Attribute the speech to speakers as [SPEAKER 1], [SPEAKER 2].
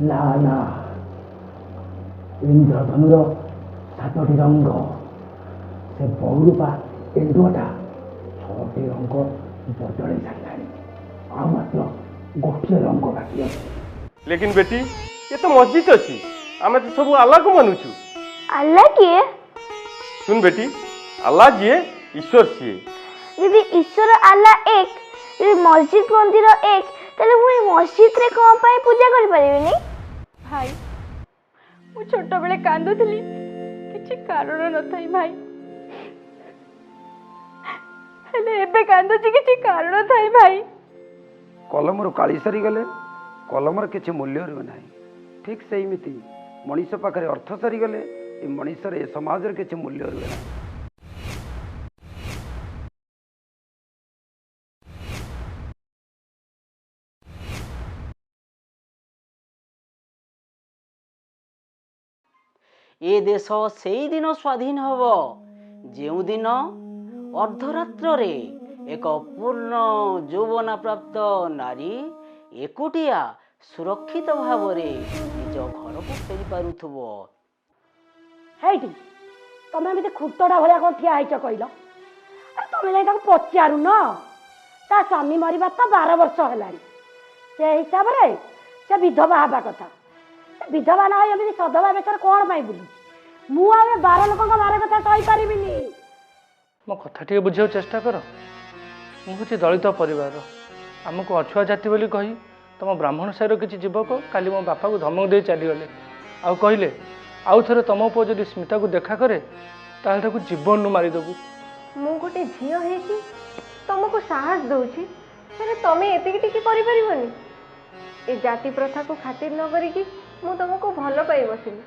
[SPEAKER 1] ନା ନା, ଇନ୍ଦ୍ରଧନୁର 7ଟି ରଙ୍ଗ, ସେ ବହୁରୂପା ଏଣ୍ଡୁଅଟା 6ଟି ରଙ୍ଗ ବଦଳେଇ ସାରିଲାଣି, ଆଉ ମାତ୍ର ଗୋଟିଏ ରଙ୍ଗ ବାକି ଅଛି।
[SPEAKER 2] ଲେକିନ ବେଟି, ଏ ତ ମସଜିଦ ଅଛି, ଆମେ ତ ସବୁ ଆଲ୍ଲାହକୁ ମାନୁଛୁ।
[SPEAKER 3] ଆଲ୍ଲାହ କିଏ?
[SPEAKER 2] ଶୁଣ ବେଟି, ଆଲ୍ଲାହ ଯିଏ, ଈଶ୍ୱର ସିଏ।
[SPEAKER 3] ଯଦି ଈଶ୍ୱର ଆଲ୍ଲାହ ଏକ, ଯଦି ମସଜିଦ ମନ୍ଦିର ଏକ, ତାହେଲେ ମୁଁ ଏ ମସଜିଦରେ କ'ଣ ପାଇଁ ପୂଜା କରିପାରିବିନି?
[SPEAKER 4] ଭାଇ, ମୁଁ ଛୋଟବେଳେ କାନ୍ଦୁଥିଲି କିଛି କାରଣ ନଥାଇ ଭାଇ, ହେଲେ ଏବେ କାନ୍ଦୁଛି କିଛି କାରଣ ଥାଇ ଭାଇ।
[SPEAKER 5] କଲମରୁ କାଳି ସରିଗଲେ କଲମର କିଛି ମୂଲ୍ୟ ରୁହେ ନାହିଁ। ଠିକ୍ ସେଇମିତି ମଣିଷ ପାଖରେ ଅର୍ଥ ସରିଗଲେ ଏ ମଣିଷର, ଏ ସମାଜର କିଛି ମୂଲ୍ୟ ରୁହେ ନାହିଁ।
[SPEAKER 6] ଏ ଦେଶ ସେଇଦିନ ସ୍ୱାଧୀନ ହେବ, ଯେଉଁଦିନ ଅର୍ଦ୍ଧରାତ୍ରରେ ଏକ ପୂର୍ଣ୍ଣ ଯୌବନପ୍ରାପ୍ତ ନାରୀ ଏକୁଟିଆ ସୁରକ୍ଷିତ ଭାବରେ ନିଜ ଘରକୁ ଫେରି ପାରୁଥିବ।
[SPEAKER 7] ହେଇଟି, ତମେ ଏମିତି ଖୁଣ୍ଟଟା ଭଳିଆ କ'ଣ ଠିଆ ହେଇଛ କହିଲ? ଆରେ, ତମେ ଯାଇ ତାକୁ ପଚାରୁନ। ତା ସ୍ୱାମୀ ମରିବା ତ 12 ବର୍ଷ ହେଲାଣି, ସେ ହିସାବରେ ସେ ବିଧବା ହେବା କଥା। ସେ ବିଧବା ନ ହୋଇ ଏମିତି ସଧବା ବେଶରେ କ'ଣ ପାଇଁ ବୁଲୁଛି? ମୁଁ ଆଉ ଏ 12 ଲୋକଙ୍କ ବାର କଥା ସହିପାରିବିନି।
[SPEAKER 8] ମୋ କଥା ଟିକେ ବୁଝିବାକୁ ଚେଷ୍ଟା କର। ମୁଁ ହେଉଛି ଦଳିତ ପରିବାରର। ଆମକୁ ଅଛୁଆ ଜାତି ବୋଲି କହି ତମ ବ୍ରାହ୍ମଣ ସାହିର କିଛି ଯୁବକ କାଲି ମୋ ବାପାକୁ ଧମକ ଦେଇ ଚାଲିଗଲେ, ଆଉ କହିଲେ ଆଉ ଥରେ ତମ ପୁଅ ଯଦି ସ୍ମିତାକୁ ଦେଖା କରେ, ତାହେଲେ ତାକୁ ଜୀବନରୁ ମାରିଦେବୁ।
[SPEAKER 4] ମୁଁ ଗୋଟେ ଝିଅ ହେଇକି ତମକୁ ସାହସ ଦଉଛି, ହେଲେ ତମେ ଏତିକି ଟିକେ କରିପାରିବନି? ଏ ଜାତି ପ୍ରଥାକୁ ଖାତିର ନ କରିକି ମୁଁ ତମକୁ ଭଲ ପାଇ ବସିଲି।